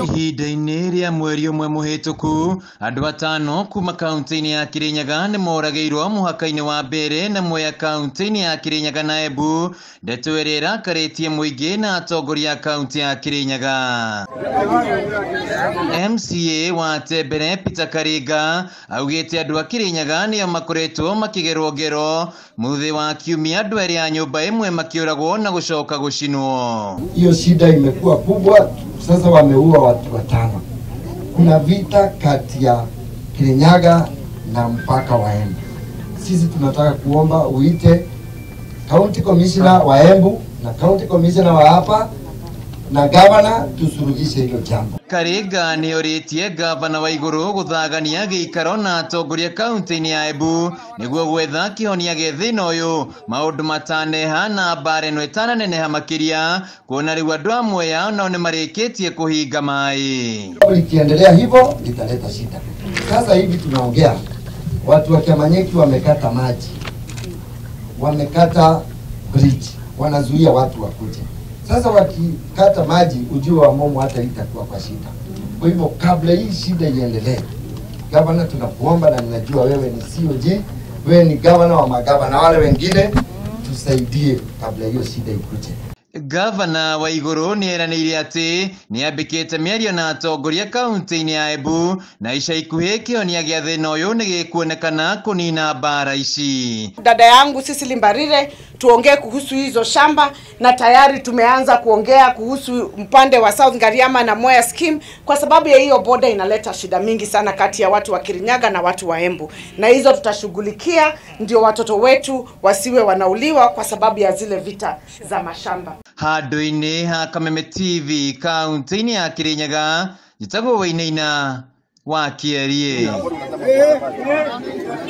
Ihinda-inĩ rĩa mweri ũmwe mũhĩtũku, andũ atano kuma kaunti-inĩ ya Kirinyaga nĩ moragĩirwo mũhaka-inĩ wa Mbere na Mwea kaunti-inĩ ya Kirinyaga na Embu. Ndeto ĩrĩa ĩrakarĩtie mũingĩ na atongoria a kaunti ya Kirinyaga. MCA wa Tembere Peter Karinga augĩte andũ a Kirinyaga nĩo makoretwo makĩgerwo ngero mũthĩ wa kiumia andũ erĩ a nyũmba ĩmwe makĩũragwo na gũcoka gũcinwo. Hiyo shida imekuwa kubwa, sasa wameua watu watano. Kuna vita kati ya Kirinyaga na mpaka wa Embu. Sisi tunataka kuomba uite County Commissioner wa Embu na County Commissioner wa hapa na governor tusuluhishe hilo jambo. Karinga nĩorĩtie gavana wa Igũrũ gũthagania gĩikaro na atongoria kaunti-inĩ ya Embu nĩguo gwetha kĩhonia gĩa thĩna ũyũ maũndũ mataneha na mbara ĩno ĩtananeneha makĩria kuona rĩu andũ a Mwea nao nĩmarĩkĩtie kũhinga maĩ. Likiendelea hivyo litaleta shida. Sasa hivi tunaongea watu wa Kiamanyeki wamekata maji, wamekata bridge, wanazuia watu wakuje. Sasa wakikata maji ujio wa Momo hata itakuwa kwa shida. Kwa hivyo kabla hii shida iendelee, gavana tunakuomba, na ninajua wewe ni COG, wewe ni gavana wa magavana wale wengine, tusaidie kabla hiyo shida ikuje. Gavana wa Igũrũ nĩeranĩire atĩ nĩambĩkĩte mĩario na atongoria kaunti-inĩ ya Embu na ica ikuhĩ kĩhonia gĩa thĩna ũyũ nĩgĩkuonekana kũnina mbara ici. Dada yangu Cecily Mbarire, tuongee kuhusu hizo shamba na tayari tumeanza kuongea kuhusu mpande wa South Ngariama na Mwea scheme, kwa sababu ya hiyo border inaleta shida mingi sana kati ya watu wa Kirinyaga na watu wa Embu, na hizo tutashughulikia ndio watoto wetu wasiwe wanauliwa kwa sababu ya zile vita za mashamba. Handũ-inĩ ha Kameme TV kaunti-inĩ ya Kirinyaga, njĩtagwo Wainaina wa Kĩerie.